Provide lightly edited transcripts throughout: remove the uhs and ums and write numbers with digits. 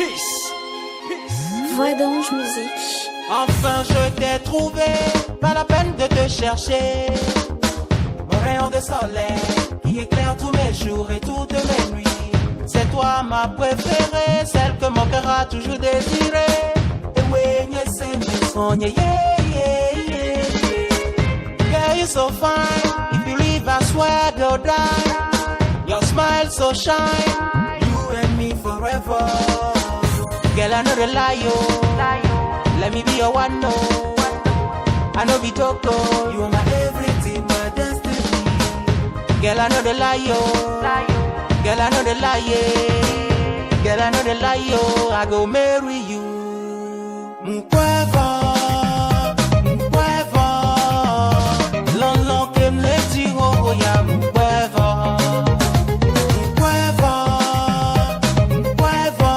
Peace. Peace. Voix d'ange musique. Enfin je t'ai trouvé, pas la peine de te chercher. Mon rayon de soleil qui éclaire tous mes jours et toutes mes nuits. C'est toi ma préférée, celle que mon cœur a toujours désirée. Et oui, yeah. Girl, you're so fine. If you leave, I swear go die. Your smile so shine. You and me forever. Girl, I know the lie, yo. Let me be your one, no. I know be Toko. You are my everything, my destiny. Girl, I know the lie, yo. Girl, I know the lie, yeah. Girl, I know the lie, yo. I go marry you. Mkweva, mkweva. Lon kem leti ho ya mkweva. Mkweva, mkweva.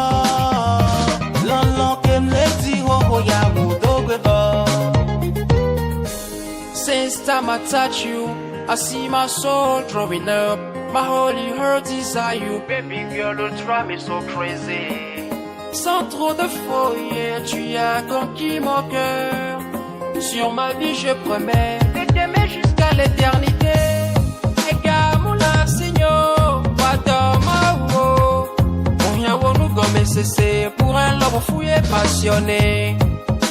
Lon kem leti ho ya mudogweva. Since time I touch you, I see my soul drawing up. My holy heart desire you, baby girl, you drive me so crazy. Sans trop de foyer, tu as conquis mon cœur. Sur ma vie, je promets de t'aimer jusqu'à l'éternité. Egamula, Seigneur, Wadama, c'est pour un love fou et passionné.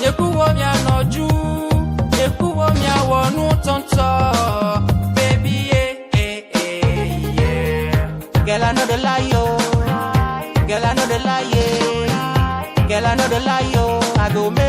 Yekuwo mia noju, yekuwo mia wonu tonto. Baby, yeah, yeah. Girl, I know the lie, yo. Girl, I know the lie, yeah. Girl, I know the lie, yo. I go marry